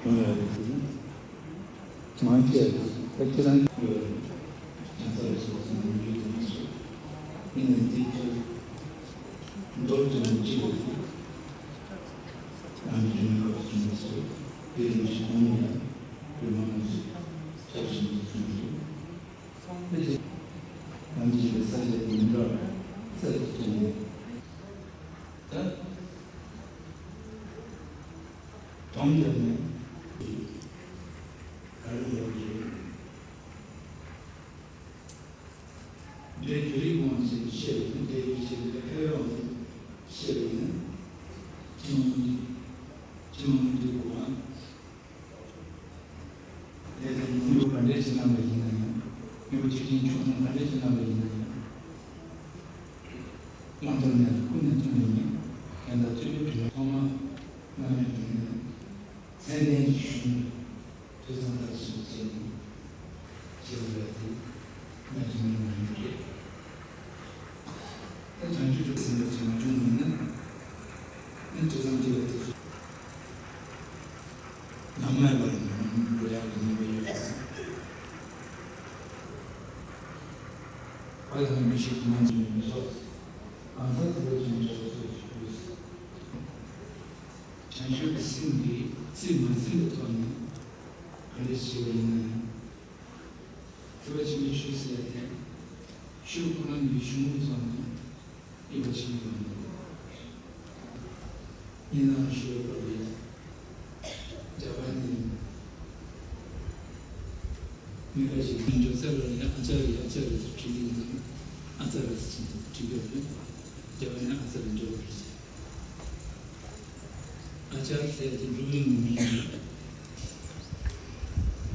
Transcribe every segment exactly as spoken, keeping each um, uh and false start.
ཡོང་ཡོད་རེད་ཟེར་ན། མང་ཆེ་བ་ད་ཁྱེད་རང་ཡོད་རེད། ཡང་སར་སོགས་སུ་ནམ་རྒྱུན་དུ་མ་སོང་། ཡིན་ནའི་འདི་ཚོ་མདོར་བསྡུས་ན་གཅིག་ཡོད་རེད། ཨ་མི་རི་ཀའི་སྐབས་སུ་མ་སོང་། དེ་རིང་ཞིག་གོང་ལ་བོད་མང་སུ་ཆབ་སྲིད་ཀྱི་ཁྲིམས་སུ། ཨ་མི་རི་ཀའི་ས་ཆ་དེ་མི་འདྲ་བ་ས་ཆ་དེ་ནས་ད་གྲོང་ཁྱེར་ནས་ག་རེ་ཡོད་རེད། འདྲའི་རྒྱུ་རིགས་དབང་ཆེན་བཤད་པའི་འདྲའི་རྒྱུ་ཆེན་འདྲའི་ཕེ་རོང་བཤད་པའི་ནི་སྤྱི་དམངས་སྤྱི་དམངས་འདུས་པ། ལས་དང་མི་འདུས་པ་འདྲའི་ཕྱི་ནང་ལ་ཡིན་ན་ཡང་། མི་བོ་ཆེ་ཆེན་ཆུང་ཆུང་འདྲའི་ཕྱི་ནང་ལ་ཡིན་ན་ཡང་། བླང་དོར་ནས་ཀུན་ནས་མཐུན་པའི་ཉིད། ཡང་དག་ཐོས་པའི་དྲི་མ་ཐོག་མ་བླ་མའི་དྲིན་ལན། མཚན་ལྡན་གྱི་གཞུང་ཐོས་བསམ་མཐར་ཕྱིན་བྱས་ནས་བྱེད་དགོས་པ་དེ་གནད་དུ་མི་འདུག་རེད། ད་བྱང་ཆུབ་ཀྱི་སེམས་དཔའ་ཆེན་པོ་བྱུང་མིན་ན་ནི་ཐོས་བསམ་བྱེད་པ་དེ་ཚོ་ནམ་མེད་པར་འགྲོ་ཡག་གི་ཉེན་ཁ་ཡོད་རེད། ཨ་ཡང་མི་ཤེས་ཀྱི་ང་ཚོ་མི་ཚོགས་གང་ཟག་དེ་བས་ཀྱང་འདྲ་བ་ཚོ་ཞིག་དགོས། བྱང་ཆུབ་ཀྱི་སེམས་ཀྱིས་རྩིས་མ་ཟིན་པའི་ཐོག་ནས་ག་འདྲ་བྱས་པ་ཡིན་ན་ཡང་། ཐེག་པ་ཆེན་པོའི་ཆོས་ཟེར་ཡ་དེ་ཆོས་ཁོ་རང་གི་གཞུང་ལུགས་ཐོག་ནས་དབྱེ་བ་ཕྱེ་ཡོང་མི་འདུག་ཡིན་ནའང་ཞུ་བ་ལ་ཡ། རྒྱ་གར་ནས་མི་འགའ་ཞིག་གིས་འཇོག་ས་ལ་ཡ་ཨ་ཅཱ་རི་ཨ་ཅཱ་རི་ཟེར་བྲིས་ཀྱི་འདུག་ཨ་ཙ་ར་ཟེར་བྲིས་ཀྱི་ཡོད་རེད། རྒྱ་གར་ནས་ཨ་ཙ་རི་འཇོག་པ་རེད། ཨ་ཅར་ཟེར་དེ་འབྲུག་མིའི་མིང་ཡིན། དེ་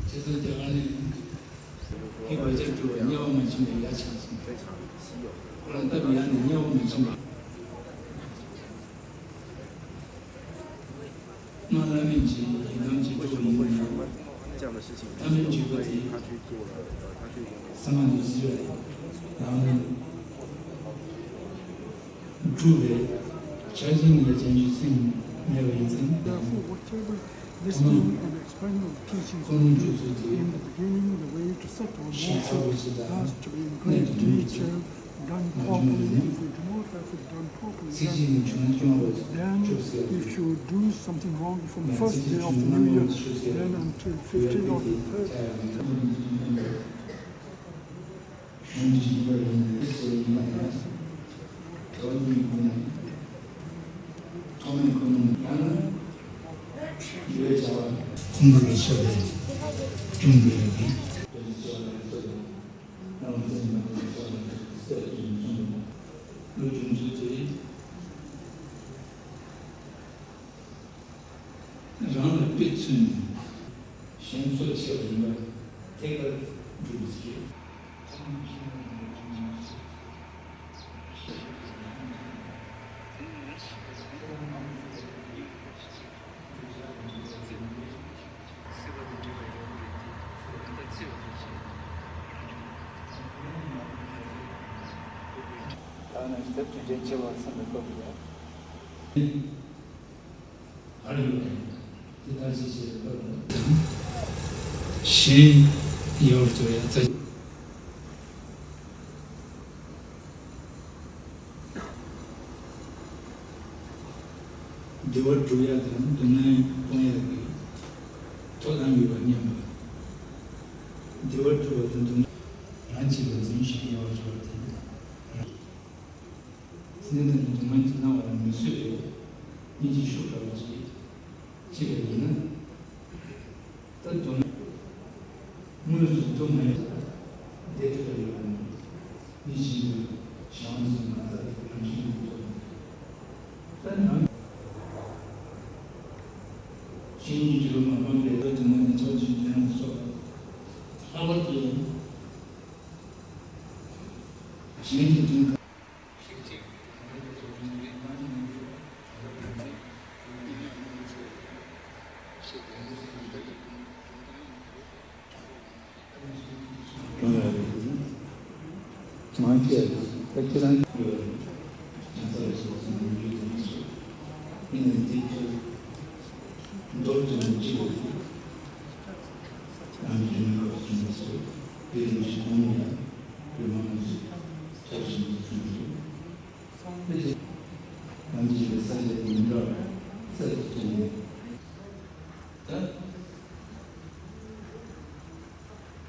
ཚོ་རྒྱ་གར་ནས་ཧི་བ་ཅར་འབྲུག་པ་དམྱལ་བ་མ་ཕྱིན་པའི་ཡ་ཆགས་སོང་། ཁོ་རང་སྟབས་ཡག་ནས་དམྱལ་བ་མ་ཕྱིན་པ། སྔགས་བླ་མེད་ཀྱི་ཡི་དམ་གྱི་སྤྲུལ་པ་ཡིན་ན་ཡང་། ཐ་མལ་འཇིགས་པ་དེ་ས་མ་ལུས་ཟིལ་བ་རེད། རང་ལུས། སྒྲུབ་པའི་ཆ་རྐྱེན་ལས་བྱང་ཆུབ་སེམས་མེད་པ་ཡིན་ཙང་། Therefore, whatever listening and explaining of teachings we do in the beginning, the way to set our moksha has to be in great detail, done properly. If we do not have it done properly, then if you do something wrong from the first day of the new year, then until fifteenth or the third, གཞུང་གཅིག་པར་ཡིན་ནས་སོ་ཡིན་པ་ཡིན་ན། དོན་གཉིས་ཀུན་ནས་ཐོག་མེད་ཀུན་སློང་ཡང་ན་ཡོད་བྱ་བ་ཁོང་ཁྲོ་ལ་སོགས་པའི་སྐྱོན་དེ་ཡོད་པས། དོན་གྱི་བྱ་བ་ལ་སོགས་པའི་རང་བཙན་མ་ཡིན་པའི་བྱ་བ་ལ་སོགས་པའི་སྐྱོན་མཚུངས་པ་བློ་སྦྱོང་ཚུལ་དེ། རང་ལ་དཔེ་མཚོན་ནས་གཞན་འཚོ་ཆེ་བ་ཡིན་པ་ཐད་ཀར་སྒྲུབ་པའི་ཕྱིར། ད་ནི་དེབ་དྲི་རྒྱན་ཆེ་བ་བསམ་པའི་སྐབས་ལ། བར་ཡོད་པ་ཡིན། དེ་ལྟར་ཅི་བྱེད་པར་དང་། གཞན་ཡལ་བར་དོར་ཡང་རྩ། བདེ་བ་སྒྲུབ་ཡ་དང་སྡུག་བསྔལ་སྤོང་ཡ་གི་ཐོབ་ཐང་ཡོད་པ་སྙམ་པ། བདེ་བ་སྒྲུབ་པ་དང་སྡུག་བསྔལ་རང་གཅིག་ལ་འཛིན་ཞིང་ཡལ་བར་དོར་བ་དེ། སེམས་ནང་གི་སྡུག་བསྔལ་གྱིས་སྣང་བ་ལ་མི་བཟོད་པའི་སྙིང་རྗེ་ཤུགས་དྲག་པོ་ཅིག་སྐྱེས་པ་ཡིན་ན། ད་དུང་དངོས་སུ་སྡུག་བསྔལ་བདེ་ཐུབ་པ་ཡོད་པ་ནི་མི་གཞན་གྱི་བྱམས་སེམས་གང་ཟག་གི་རང་བཞིན་དུ་རྟོགས། ད་ནང་ཤེས་ཉིད་དུ་མ་སྤངས་པའི་སྡུག་བསྔལ་ནི་ཚོགས་ཀྱི་དོན་ལ་སོགས་ལྷག་པར་དུ་གཞན་གྱི་དོན། མང་ཆེ་བ་ཁྱེད་རང་ཡོད་རེད། ཡང་ས་རེ་སོགས་སུ་ནམ་རྒྱུན་དུ་མ་སོགས་ཡིན་ནའི་འདི་ཚོ་མདོར་བསྡུས་ན་གཅིག་ཡོད། རྩལ་གྱི་སྟེང་ནས་ད་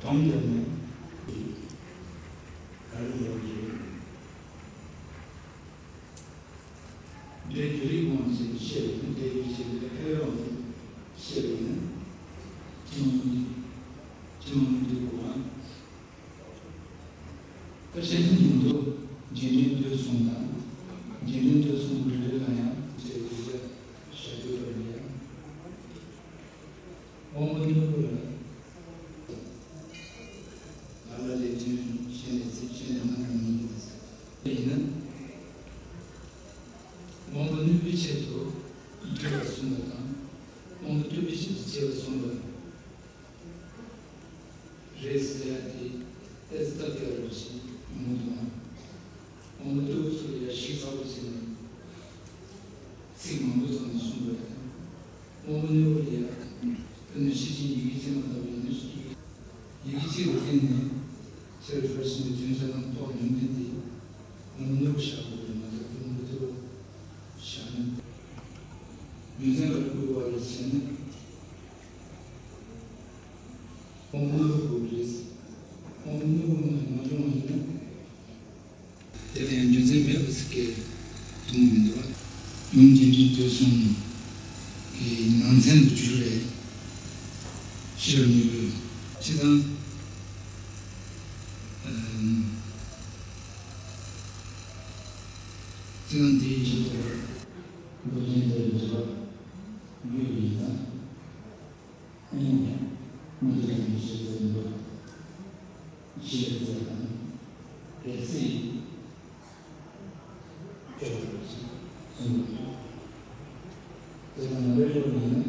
དམ་བརྒྱབ་ནས་ག་རེ་ཡོད་རེད། འདྲེ་རྒྱུ་རིགས་དབང་ཞེས་བཤད་པ་ཡིན། འདྲེ་རྒྱུ་ཞེས་པའི་ཕལ་བའང་བཤད་པ་ཡིན། སྤྱི་དམངས་ནི་སྤྱི་དམངས་ནི་འདྲེ་དགོས་པ། ད་བཤད་ཚུལ་ཡིན་དུ་རྗེས་དྲན་སྟོད་གསུམ་དང་། རྗེས་དྲན་སྟོད་གསུམ་རེ་རེ་ལ་ཡང་བཅས་ཀྱི་བཞག་རྒྱུ་རེད་ཡ། དབང་པོ་གཉུག་པོ་ལ། ལ་ལ་ལས་ཅན་གཞན་ལས་ཚིག་གཞན་ལས་རྣམ་གྲངས་མིན་གྱི་ཟེར། ཡིན་ན། དབང་པོ་གནོད་པའི་ཆེད་དུ་སྤྲོས་པ་གསུངས་པ་དང་། དབང་པོ་སྤྲོས་པའི་ཆེད་དུ་སྐྱེ་བ་གསུངས་པ། རེད་ཟེར་ཡ་དེ་ཏོག་ཙམ་སྟབས་བདེ་བ་རེད་ཅེས་མི་འདུག་ཨང་། དབང་པོ་སྤྲོས་པ་ཚོ་ལ་ཡ་ཞིབ་ཚགས་པོ་བྱས་ནས་ཚིག་མང་པོ་བརྩམས་ནས་གསུངས་པ་རེད། དབང་པོ་གནོད་པ་ལ་ཡ། དཔེར་ན་ཤེར་ཕྱིན་ཡི་གེ་ཅན་མ་ལྟ་བུ་ཡིན་ན། ཡི་གེ་གཅིག་ལ་བརྟེན་ནས་ཤེར་ཕྱིན་གྱི་དོན་ཆ་ཚང་རྟོགས་ཡོང་མཁན་དེ་དབང་པོ་གནོད་པ་བཞག་དགོས་རེད་མ་གཏོགས་དབང་པོ་སྤྲོས་པ་བཞག་ན། རྒྱུ་མཚན་ག་རེ་དགོས་པ་རེད་ཟེར་ན། དབང་པོ་གནོད་པ་དགོས་པ་རེད། དབང་པོ་གནོད་པ་མ་མ་བྱུང་བ་ཡིན་ན། དེ་ལ་ཡང་རྒྱུ་མཚན་མེད་པ་ཟེར་གྱི་དུ་མ་མི་འདུག་བ། ཡུམ་རྒྱས་འབྲིང་སྟོད་གསུམ་གྱི་ནང་ཚན་དུ་གྱུར་བའི་ཤེས་རབ་མྱུ་གུ་སྤྱི་དང་། ཨམ། སྤྱི་དང་དེའི་ཕྱིར་དུ་བློ་ཅན་དེ་ལ་འཇུག་པ་ཡོད་པ་ཡིན་ན།